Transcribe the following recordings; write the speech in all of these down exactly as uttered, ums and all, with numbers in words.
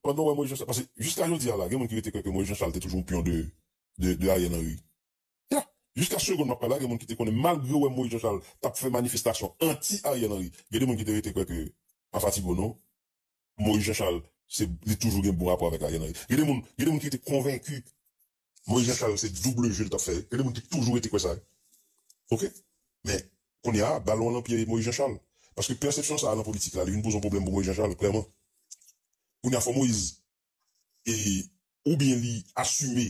pandan w wè Moïse Jean Charles, paske jiska jodi a la, gen moun ki rete kwè ke Moïse Jean Charles te toujou yon pyon de, de, de Ariel Henry. Ya, jiska segonn m ap pale la, gen moun ki te konnen, malgre w wè Moïse Jean Charles t ap fè manifestasyon anti Ariel Henry, gen de moun ki te rete kwè ke, pa fatige w non, Moïse Jean Charles, se, li toujou gen bon rapò avèk Ariel Henry. Gen de moun, gen de moun ki te konvenki Moïse Jean Charles se double jeu l t ap fè. Gen de moun ki toujou rete kwè sa. Oke? Men, kounye a, balon an nan pye Moïse Jean Charles. Paske pèsepsyon sa a nan politik la, li vin poze yon pwoblèm pou Moïse Jean Charles, klèman. Kounye a, fò Moïse, e, oubyen li asime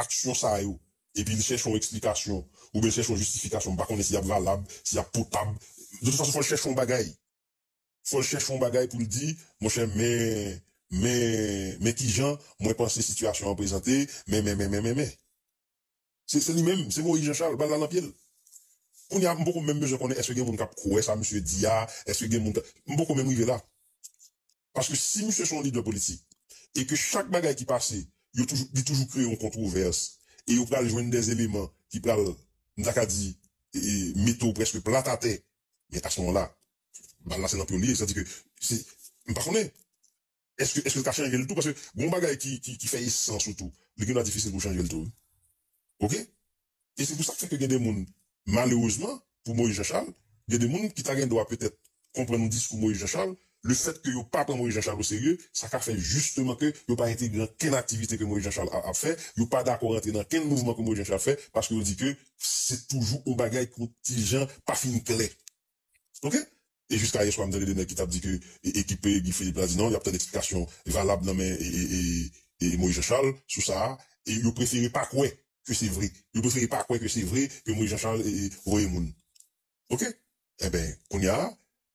aksyon sa yo, epi li chèche yon eksplikasyon, oubyen li chèche yon jistifikasyon, m pa konnen si y ap valab, si y ap potab. De tout fason, fò l chèche yon bagay. Fò l chèche yon bagay pou l di, monchè, men, men, men kijan mwen panse sitiyasyon an prezante, men, men, men, men, men, men. Se, se li menm, se Moïse Jean Charles, bal la nan pye l. Kounye a, m poko menm bezwen konnen èske gen moun k ap kwè sa misye di a, èske gen moun k ap, m poko menm rive la. Paske si misye se yon lidè politik, e ke chak bagay ki pase, yo toujou, li toujou kreye yon kontwovès, e yo pral jwenn dè eleman ki pral, m ta ka di, e, e, mete w prèske plat atè, men a se moman la, bal la se nan pye w li ye, sètadi ke, se, m pa konnen, èske, èske l ka chanje l tou, paske gon bagay ki, ki, ki fè esans ou tou, li gen dwa difisil pou chanje l tou, wi. Oke? E se pou sa k fè ke gen de moun, malerezman, pou Moïse Jean Charles, gen de moun ki ta gen dwa petèt konprann yon diskou Moïse Jean Charles, lefètke yo pa pran Moïse Jean Charles o serye, sa ka fè jisteman ke yo pa entegre ankenn aktivite ke Moïse Jean Charles ap, ap fè, yo pa dakò rantre nan ankenn mouvman ke Moïse Jean Charles fè, paske yo di ke se toujou yon bagay ki yon ti jan pa fin klè. Oke? E jiska yè swa, m tande de nèg ki t ap di ke e, ekip Guy Philippe la di non, y ap tann eksplikasyon valab nan men e, e, e, e Moïse Jean Charles sou sa a, e yo prefere pa kwè ke se vre. Yo prefere pa kwè ke se vre ke Moïse Jean Charles e, e, voye moun. Oke? Enben, kounye a,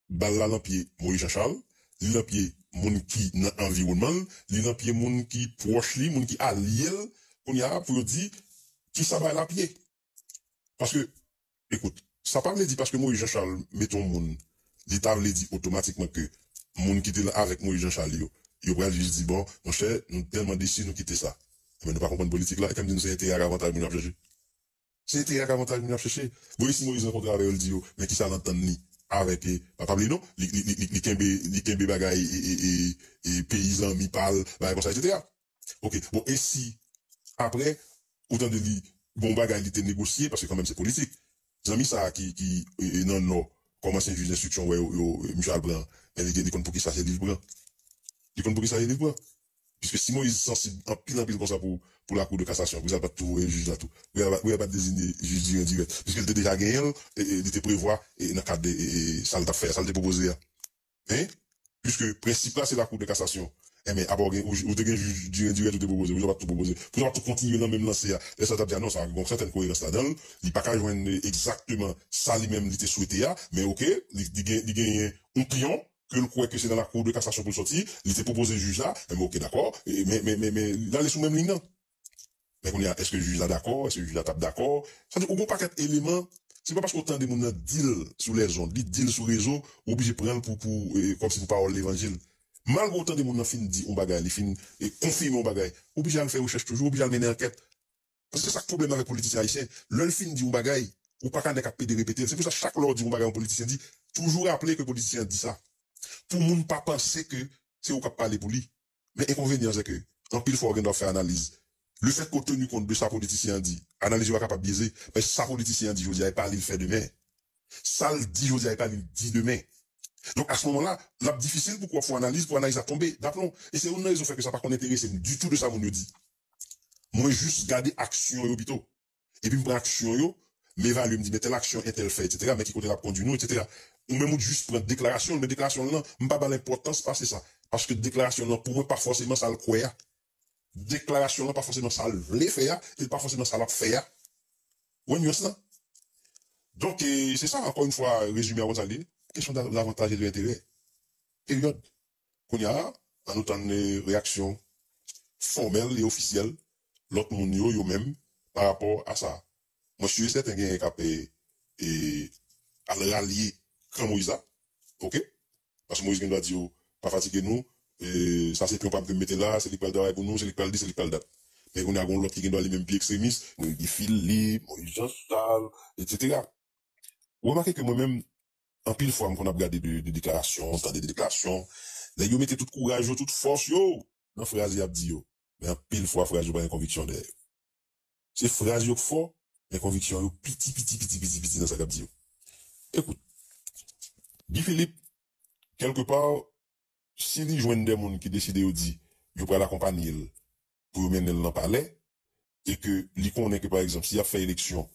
bal la nan pye Moïse Jean Charles, li nan pye moun ki nan anviwònman l, li nan pye moun ki pwòch li, moun ki alye l, kounye a, pou yo di kisa bagay la ap ye. Paske, ekout, sa pa vle di paske Moïse Jean Charles mete yon moun, li ta vle di otomatikman ke moun ki te la avèk Moïse Jean Charles yo, yo pral jis di, bon, monchè, nou tèlman desi, nou kite sa. Men nou pa konprann politik la, e kòm di nou se enterè ak avantaj moun yo ap chèche. Se enterè ak avantaj moun yo ap chèche. Bon, e si Moïse rankontre avè yo, l di yo, men kisa l antann li avèk, e, pa, pa bliye non, li, li, li, li, li kenbe, li kenbe bagay, e, e, e, e, peyi zanmi pa l, bagay konsa, etsetera. Oke, bon, e si, apre, ou tande li, gon bagay li te negosye, paske kanmenm se politik. Zanmi sa a ki, ki, e, e, nan Nò, kòm ansyen jij enstriksyon, wè, yo, yo, misye al pran, men li, li konn poukisa se li l pran. Li konn poukisa se li l pran. Piske si Moïse sansib anpil, anpil konsa pou, pou lakou de kasasyon, poukisa l pa t tou voye jij la tou? Poukisa l pa, poukisa l pa t deziye jij Diren dirèk? Piske l te deja genyen l, e, e, li te prevwa, e, nan kad de, e, e, sa l t ap fè a, sa l te pwopoze a. Hein? Piske prensip la se lakou de kasasyon. Enben, apa w gen, ou, ou te gen jij Diren dirèk ou te pwopoze, poukisa w pa t tou pwopoze? Poukisa w pa t tou kontinye nan menm lanse a? Lè sa l t ap di, a non, sa gen yon sèten koerans ladan l, li pa ka jwenn egzakteman sa li menm li te swete a, men oke, li, li gen, li genyen yon pyon ke l kwè ke se nan lakou de kasasyon pou l sòti, li te pwopoze jij la, enben oke, dakò, e, men, men, men, men, l ale sou menm liy nan. Men kounye a, èske jij la dakò? Èske jij la t ap dakò? Sa di, ou gon pakèt eleman, se pa paske w tande moun nan di l sou lèzond, li di l sou rezo, ou oblije pran l pou, pou, e, kòmsi pou pawòl levanjil. Malgre w tande moun nan fin di yon bagay, li fin, e, konfime yon bagay, ou oblije al fè rechèch toujou, ou oblije al mennen ankèt. Paske se sa k pwoblèm avèk politisyen ayisyen. Lè l fin di yon bagay, ou pa ka nèk ap pede repete l. Se pou sa, chak lè w di yon bagay, yon politisyen di, toujou raple ke politisyen an di sa. Pou moun pa panse ke se ou k ap pale pou li. Men enkonvenyan an, se ke anpil fwa w gen dwa fè analiz. Lefètke w teni kont de sa politisyen an di, analiz yo a kapab byeze, men sa politisyen an di jodi a, e pa li l fè demen. Sa l di jodi a, e pa li l di demen. Donk, a se moman la, l ap difisil pou w fè analiz, pou analiz la tonbe daplon. E se youn nan rezon fè ke sa pa konn enterese m ditou de sa moun yo di. Mwen jis gade aksyon yo pito. Epi m pran aksyon yo, m evalye, m di, men tèl aksyon entèl fè, etsetera, men ki kote l ap kondui nou, etsetera. Ou menm ou jis pran deklarasyon l, men deklarasyon l lan, m pa ba l enpòtans pase sa. Paske deklarasyon l lan, pou mwen, pa fòseman sa l kwè a. Deklarasyon l lan pa fòseman sa l vle fè a, e l pa fòseman sa l ap fè a. Ou wè nyans lan? Donk, e, se sa, ankò yon fwa, rezime a konsa l ye. Kesyon da-, davantaj e de enterè. Peryòd. Kounye a, ann nou tann, e, reyaksyon fòmèl e ofisyèl lòt moun yo, yo menm, pa rapò a sa. Mwen si e sèten genyen k ap, e, e, al ralye kan Moyiz la. Oke? Paske Moyiz gen dwa di yo, pa fatige nou, e, sa se pyon pa m ke m mete la, se li k pral travay pou nou, se li k pral di, se li k pral dat. Men kounye a gon lòt ki gen dwa li menm pi ekstremis, Guy Philippe, Moïse Jean Charles, etsetera. Ou remake ke mwen menm, anpil fwa m konn ap gade de, de deklarasyon, tande de deklarasyon, Nèg yo mete tout kouraj yo, tout fòs yo nan fraz y ap di yo. Men anpil fwa fraz yo pa gen konviksyon dèyè yo. Se fraz yo k fò, men konviksyon yo piti, piti, piti, piti, piti nan sa k ap di yo. Ekout, Guy Philippe, kèlkepa, si li jwenn de moun ki deside yo di yo pral akonpanye l pou yo mennen l nan palè, e ke li konnen ke, pa egzanp, si y ap fè eleksyon,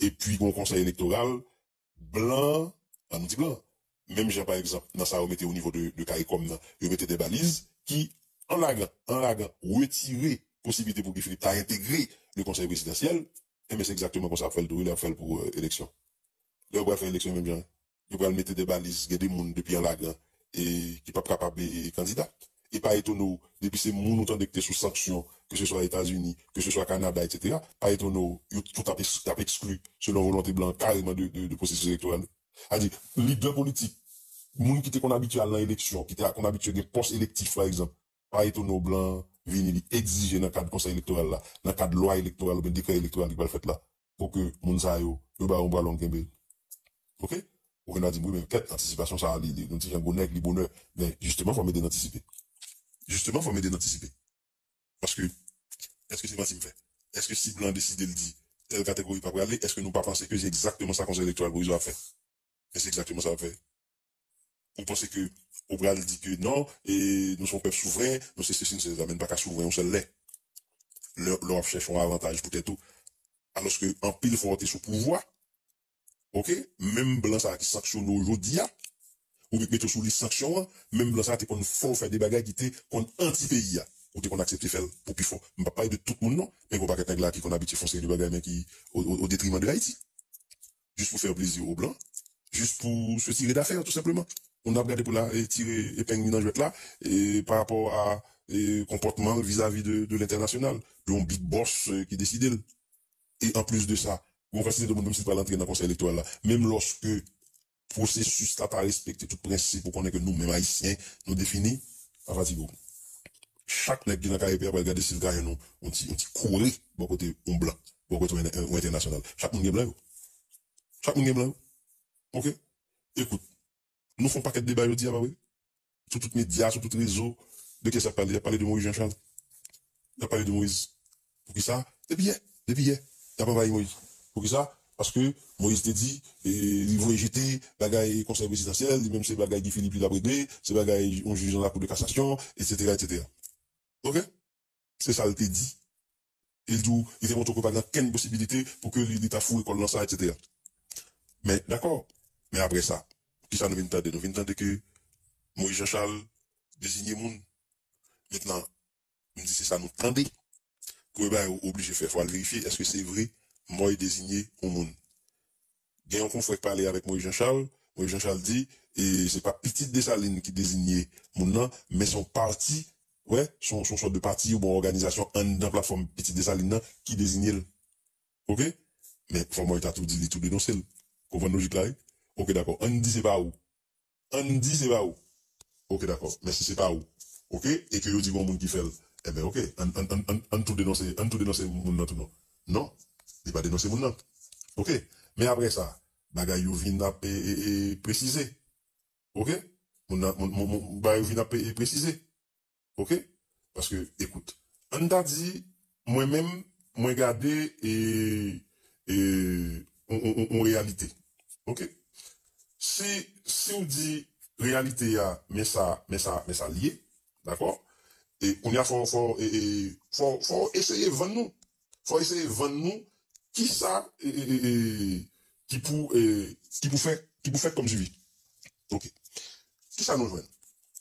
epi gon konsèy elektoral, blan, an nou di blan, menm jan, pa egzanp, nan sa yo mete o nivo de, de CARICOM nan, yo mete de baliz ki, an lagan, an lagan, retire posiblite pou Guy Philippe ta entegre le konsèy prezidansyèl, enben, se egzakteman konsa y ap fè l tou, wi, y ap fè l pou, euh, eleksyon. Lè yo pral fè eleksyon menm jan, yo pral mete de baliz, gen de moun depi an lagan, e ki p ap kapab, e, e, kandida. E pa etone w, depi se moun ou tande ki te sou sanksyon, ke se swa Etazini, ke se swa Kanada, etsetera, pa etone w, yo tout ap, ap ekskli, selon volonte blan, kareman de, de, de pwosesis elektoral. Sa di, lidè politik, moun ki te konn abitye al nan eleksyon, ki te konn abitye gen pòs elektif, pa egzanp, pa etone w blan vini li egzije nan kad konsèy elektoral la, nan kad lwa elektoral oubyen dekrè elektoral ki pral fèt la, pou ke moun sa yo, yo ba yo yon bwalong kenbe. Oke? Ou gen dwa di m, wi, men kèt, antisipasyon sa a, li, li, yon ti jan gwo nèg, li bonè. Men, jisteman, fò m ede n antisipe. Jisteman, fò m ede n antisipe. Paske, èske se manti m fè? Èske si blan deside l di tèl kategori pa prale, èske nou pa panse ke se egzakteman sa konsèy elektoral pwovizwa ap fè? E se egzakteman sa l ap fè. Ou panse ke ou pral di ke non, e nou se yon pèp souvren, nou se sesi, nou se sela, men n pa ka souvren yon sèl lè. Lè, lè w ap chèche yon avantaj pou tèt ou. Alòske anpil fwa w te sou pouvwa, oke, menm blan sa a ki sanksyone w jodi a, ou mete w sou lis sanksyon an, menm blan sa a te konn fè w fè de bagay ki te konn anti peyi a. Ou te konn aksepte fè l pou pi fò. M p ap pale de tout moun non, men gen yon pakèt nèg la ki konn abitye fè yon seri de bagay, men ki o, o, o detriman de Ayiti. Jis pou fè plezi o blan, jis pou se tire dafè, tou senpleman. Moun ap gade pou la e tire epeng li nan jwèt la, e pa rapò a e, konpòtman l vizavi de, de lentènasyonal, de yon big boss e, ki deside l. E anplis de sa, gon kantite de moun, menm si l pral antre nan konsèy elektoral la, menm lòske pwosesis la pa respekte tout prensip ou konnen ke nou menm Ayisyen, nou defini, pa fatige w. Chak nèg ki nan K E P a pral gade si l ka jwenn yon, yon ti, yon ti kore bò kote yon blan, bò kote yon, yon entènasyonal. Chak moun gen blan yo. Chak moun gen blan yo. Oke? Ekout, nou fè yon pakèt deba jodi a, pa vre? Sou tout medya, sou tout rezo, de kiyès y ap pale? Y ap pale de Moïse Jean Charles. Y ap pale de Moïse. Poukisa? Depi yè, depi yè, y ap anvayi Moïse. Poukisa? Paske Moïse te di, e, li voye jete bagay konsèy prezidansyèl, li menm se bagay Guy Philippe li t ap regle, se bagay yon jij nan lakou de kasasyon, etsetera, etsetera. Oke? Se sa l te di. E l di w, li te montre w ke pa gen okenn posibilite pou ke li, li ta foure kò l nan sa, etsetera. Men, dakò. Men apre sa, kisa nou vin tande? Nou vin tande ke Moïse Jean Charles deziye moun. Mentnan, m di se sa nou tande. Premye bagay ou oblije fè, fò al verifye èske se vre Moïse deziye yon moun. Gen yon konfrè k pale avèk Moïse Jean Charles. Moïse Jean Charles di, e se pa Pitit Desalin ki deziye moun nan, men se yon pati, wè, se yon, se yon sòt de pati oubyen yon òganizasyon anndan platfòm Pitit Desalin nan ki deziye l. Oke? Men fò Moïse ta tou di li tou denonse l. Konprann lojik la, wi? Oke, dakò. Ann di se pa ou. Ann di se pa ou. Oke, dakò. Men si se pa ou, oke, e ke yo di gon moun ki fè l, enben, oke, ann, ann, ann, ann, ann tou denonse, ann tou denonse moun nan tou non. Non, li pa denonse moun nan. Oke. Men apre sa, bagay yo vin ap e, e, e, presize. Oke? Moun nan, moun, moun, moun, bagay yo vin ap e, e, presize. Oke? Paske, ekout, ann ta di, mwen menm, mwen gade e, e, on, on, on, on reyalite. Oke? Si, si w di reyalite a, men sa, men sa, men sa l ye, dakò? E kounye a fò, fò, e, e, fò, fò eseye vann nou. Fò eseye vann nou kisa e, e, e, e, ki pou, e, ki pou fè, ki pou fèt kòm swivi. Oke. Kisa nou jwenn?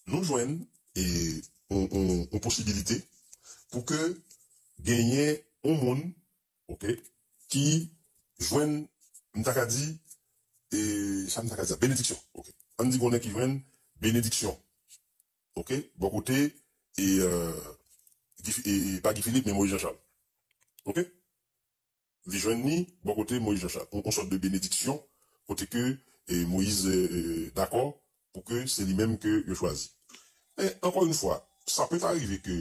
Nou jwenn e, on, on, on posibilite pou ke genyen on moun, oke, ki jwenn, m ta ka di, e, sa m ta ka di, benediksyon. Oke. Ann di konnen ki jwenn benediksyon. Oke? Bò kote, e, e, Guy Fi-, e, e, pa Guy Philippe, men Moïse Jean Charles. Oke? Li jwenn li bò kote Moïse Jean Charles. On, on sòt de benediksyon, kote ke, e, Moïse, e, e, dakò pou ke se li menm ke yo chwazi. Men, ankò yon fwa, sa pe ta rive ke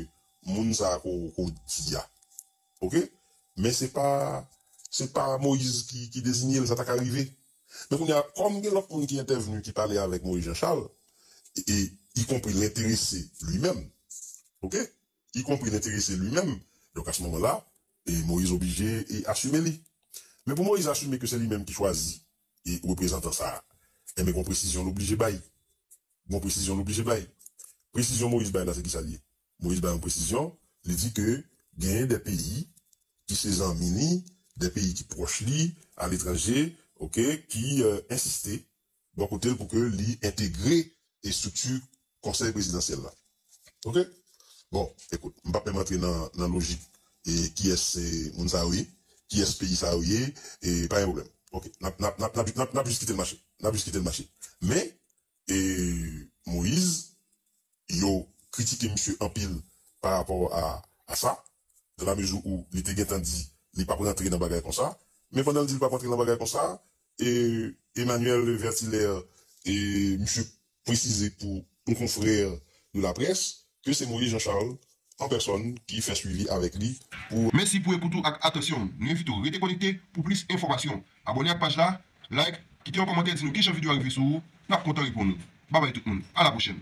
moun sa a ko, ko di a. Oke? Men se pa, se pa Moïse ki, ki deziye l, sa ta ka rive. Men kounye a, kòm gen lòt moun ki entèvni, ki pale avèk Moïse Jean Charles, e, e y compris l'intéressé lui-même. OK? Y compris l'intéressé lui-même. Donc, à ce moment-là, e Moïse oblije e asime li. Men pou Moïse asime ke se li menm ki chwazi e reprezantan sa a, enben, gon presizyon l oblije bay. Gon presizyon l oblije bay. Presizyon Moïse bay la, se ki sa l ye? Moïse bay yon presizyon, li di ke genyen de peyi ki se zanmi li, de peyi ki pwòch li, aletranje, OK, ki, euh, ensiste bò kote l pou ke li entegre e estrikti konsèy prezidansyèl la. OK? Bon, ekout, m p ap menm antre nan, nan lojik e kiyès se moun sa yo ye, kiyès peyi sa yo ye, e pa gen pwoblèm. OK, n ap, n ap, n ap, n ap, n ap, n ap jis kite l mache. N ap jis kite l mache. Men, e Moïse, yo kritike misye anpil pa rapò a, a sa, dans la mesure où li te gentan di li p ap rantre nan bagay konsa. Men pandan l di li p ap rantre nan bagay konsa, e Emmanuel Vertilaire, e misye presize pou yon konfrè de la près ke se Moïse Jean Charles an pèsòn ki fè swivi avèk li pou. Mèsi pou ekout ou ak atansyon w. Nou envite w rete konekte pou plis enfòmasyon. Abòne ak paj la, like, kite yon kòmantè, di nou kijan videyo a rive sou ou. N ap kontan reponn ou. Babay tout moun. A la pwochèn.